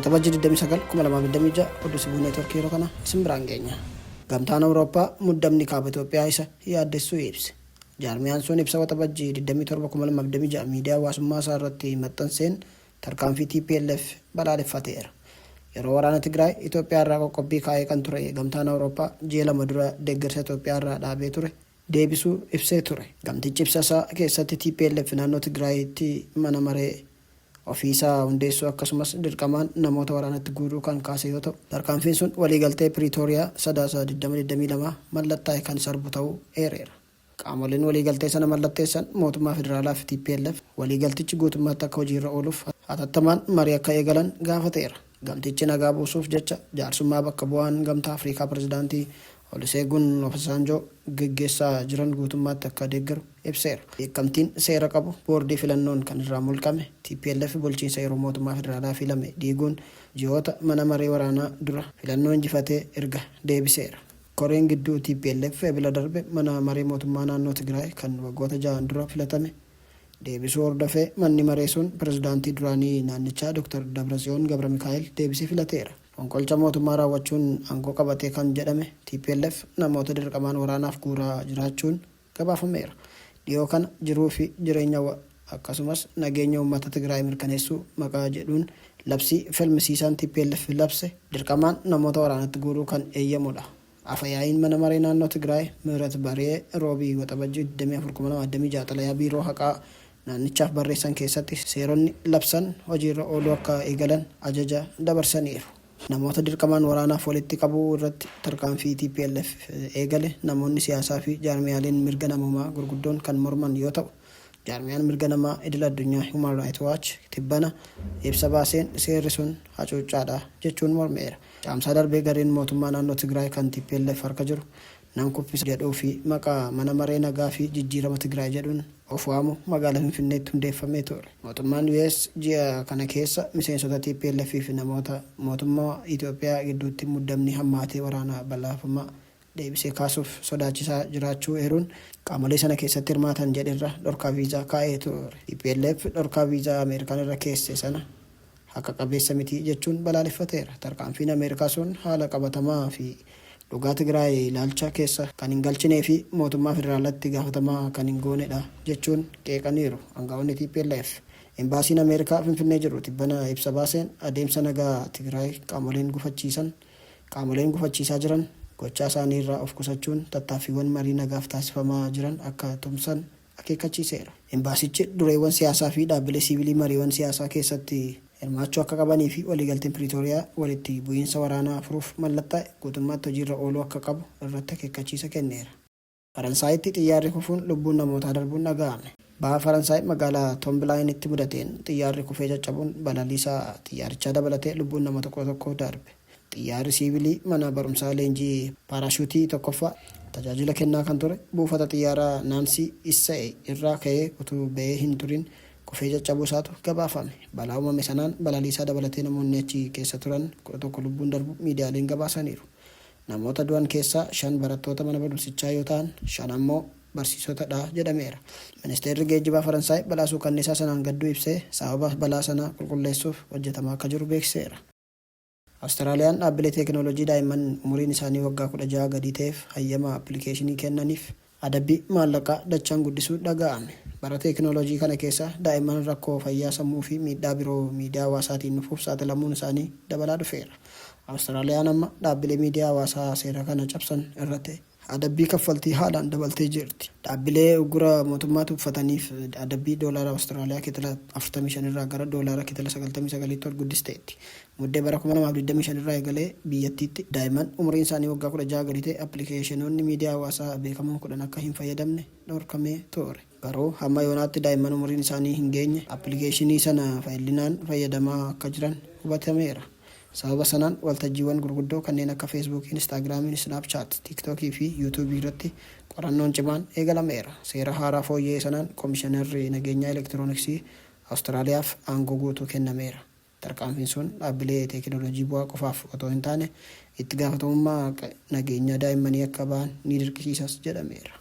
Waxabajjii 29, 2026 Oduu Sibuu Neetworkii yeroo kana isin biraan geenya. Gamtaan Awurooppaa muddamni Kaaba Itoophiyaa isa yaaddessuu ibse. Jaarmiyaan sun ibsa Waxabajjii 27, 2026 miidiyaa hawaasummaa isaa irratti maxxanseen tarkaanfii tplf balaaleffateera. Yeroo waraana Tigraay Itoophiyaa irraa qoqqobbii kaa'ee kan ture Gamtaan Awurooppaa ji'a lama dura deeggarsa Itoophiyaa irraa dhaabee ture deebisuu ibsee ture. Gamtichi ibsa isaa keessatti tplf naannoo Tigraayitti mana maree ofiisaa hundeessuu akkasumas dirqamaan namoota waraanatti guuruu kan kaase yoo ta'u, tarkaanfiin sun waliigaltee Piriitooriyaa Sadaasa 20, 2022 mallattaa'e kan sarbu ta'uu eereera. Qaamoleen waliigaltee sana mallatteessan mootummaa federaalaa fi tplf waliigaltichi guutummaatti akka hojiirra ooluuf hatattamaan marii akka eegalan gaafateera. Gamtichi nagaa buusuuf jecha jaarsummaa bakka bu'aan Gamtaa Afriikaa Pirezidaantii Oluseegun Obasaanjoo geggeessaa jiran guutummaatti akka deeggaru ibseera. Beekamtiin seera qabu boordii filannoon kan irraa mulqame tplf bulchiinsa yeroo mootummaa federaalaa filame diiguun ji'oota mana maree waraanaa dura filannoo injifatee erga deebiseera. Koreen gidduu tplf Ebla darbe mana maree mootummaa naannoo Tigraay kan waggoota jahan dura filatame deebisuu hordofee manni maree sun pirezidaantii duraanii naannichaa Dr Dabratsiyoon Gabramikaa'el deebisee filateera. Fonqolcha mootummaa raawwachuun aangoo qabate kan jedhame tplf namoota dirqamaan waraanaaf guuraa jiraachuun gabaafameera. Dhiyoo kana jiruu fi jireenya akkasumas nageenya uummata Tigraay mirkaneessuu maqaa jedhuun labsii falmisiisaan tplf labse dirqamaan namoota waraanatti guuruu kan eeyyamudha. Afa-yaa'iin Mana Maree Naannoo Tigraay Mihret Bari'ee Roobii Waxabajjii 24, 2026 xalayaa Biiroo Haqaa naannichaaf barreessan keessatti seeronni labsan hojiirra ooluu akka eegalan ajaja dabarsaniiru. Namoota dirqamaan waraanaaf walitti qabuu irratti tarkaanfii tplf eegale namoonni siyaasaa fi jaarmiyaaleen mirga namoomaa gurguddoon kan morman yoo ta'u, jaarmiyaan mirga namaa idil-addunyaa Human Rights Watch tibbana ibsa baaseen seerri sun hacuuccaadha jechuun mormeera. Caamsaa darbe gareen mootummaa naannoo Tigraay kan tplf harka jiru nan kuffisa jedhuu fi maqaa Mana Maree Nagaa fi Jijjiirama Tigraay jedhuun of waamu magaala Finfinneetti hundeeffamee ture. Mootummaan US ji'a kana keessa miseensota tplf fi namoota mootummaa Itoophiyaa gidduutti muddamni hammaatee waraana balaafamaa deebisee kaasuuf sodaachisaa jiraachuu eeruun qaamolee sana keessatti hirmaatan jedherra dhorkaa viizaa kaa'ee ture. Tplf dhorkaa viizaa Ameerikaan irra keesse sana haqa qabeessa miti jechuun balaaleffateera. Tarkaanfiin Ameerikaa sun haala qabatamaa fi dhugaa Tigraay ilaalcha keessa kan hin galchinee fi mootummaa federaalatti gaafatamaa kan hin goonedha jechuun qeeqaniiru angaa'onni tplf. Embaasiin Ameerikaa Finfinnee jiru tibbana ibsa baaseen adeemsa nagaa Tigraay qaamoleen gufachiisan qaamoleen gufachiisaa jiran gochaa isaanii irraa of qusachuun tattaaffiiwwan marii nagaaf taasifamaa jiran akka tumsan akeekkachiiseera. Embaasichi dureewwan siyaasaa fi dhaabbilee siivilii mariiwan siyaasaa keessatti hirmaachuu akka qabanii fi waliigalteen Piriitooriyaa walitti bu'iinsa waraanaa furuuf mallattaa'e guutummaatti hojiirra ooluu akka qabu irratti akeekkachiisa kenneera. Faransaayitti xiyyaarri kufuun lubbuun namootaa darbuun dhaga'ame. Baha Faransaay magaalaa Toombilaayinitti mudateen xiyyaarri kufee caccabuun balaliisaa xiyyaarichaa dabalatee lubbuun namoota 11 darbe. Xiyyaarri siivilii mana barumsaa leenjii paaraashuutii tokkoffaa tajaajila kennaa kan ture buufata xiyyaaraa Naansii Issa'e irraa ka'ee utuu ba'ee hin turin kufee caccabuu isaatu gabaafame. Balaa uumame sanaan balaliisaa dabalatee namoonni achi keessa turan 11 lubbuun darbuu miidiyaaleen gabaasaniiru. Namoota du'an keessaa 5 barattoota mana barumsichaa yoo ta'an, 5 ammoo barsiisota dha jedhameera. Ministeerri Geejjibaa Faransaay balaa suukanneessaa sanaan gadduu ibsee, sababa balaa sanaa qulqulleessuuf hojjetamaa akka jiru beeksiseera. Awustiraaliyaan dhaabbilee teeknooloojii daa'imman umuriin isaanii waggaa 16 gadii ta'eef hayyama appilikeeshinii kennaniif adabbii maallaqaa dachaan guddisuun dhaga'ame. Bara teeknooloojii kana keessa daa'imman rakkoo fayyaa sammuu fi miidhaa biroo miidiyaa hawaasaatiin dhufuuf saaxilamuun isaanii dabalaa dhufeera. Awustiraaliyaan amma dhaabbilee miidiyaa hawaasaa seera kana cabsan irratti adabbii kaffaltii haalaan dabaltee jirti. Dhaabbilee uggura mootummaa tuffataniif adabbii doolaara Awustiraaliyaa kitila 45 irraa gara doolaara kitila 99tti ol guddisteetti. Muddee bara 2025 irraa eegalee biyyattiitti daa'imman umuriin isaanii waggaa 16 gadi ta'e appilikeeshinoonni miidiyaa hawaasaa beekamoon 10 akka hin fayyadamne dhorkamee ture. Garuu hamma yoonaatti daa'imman umuriin isaanii hin geenye appilikeeshinii sana bal'inaan fayyadamaa akka jiran hubatameera. Sababa sanaan waltajjiiwwan gurguddoo kanneen akka Feesbuukii, Inistaagiraamii, Isnaapchaat, Tiiktookii fi Yuutuubii irratti qorannoon cimaan eegalameera. Seera haaraa fooyya'e sanaan Komishinarri Nageenyaa Elektirooniksii Awustiraaliyaaf aangoo guutuu kennameera. Tarkaanfiin sun dhaabbilee teekinooloojii bu'aa qofaaf otoo hin taane itti gaafatamummaa nageenya daa'immanii akka bahan ni dirqisiisas jedhameera.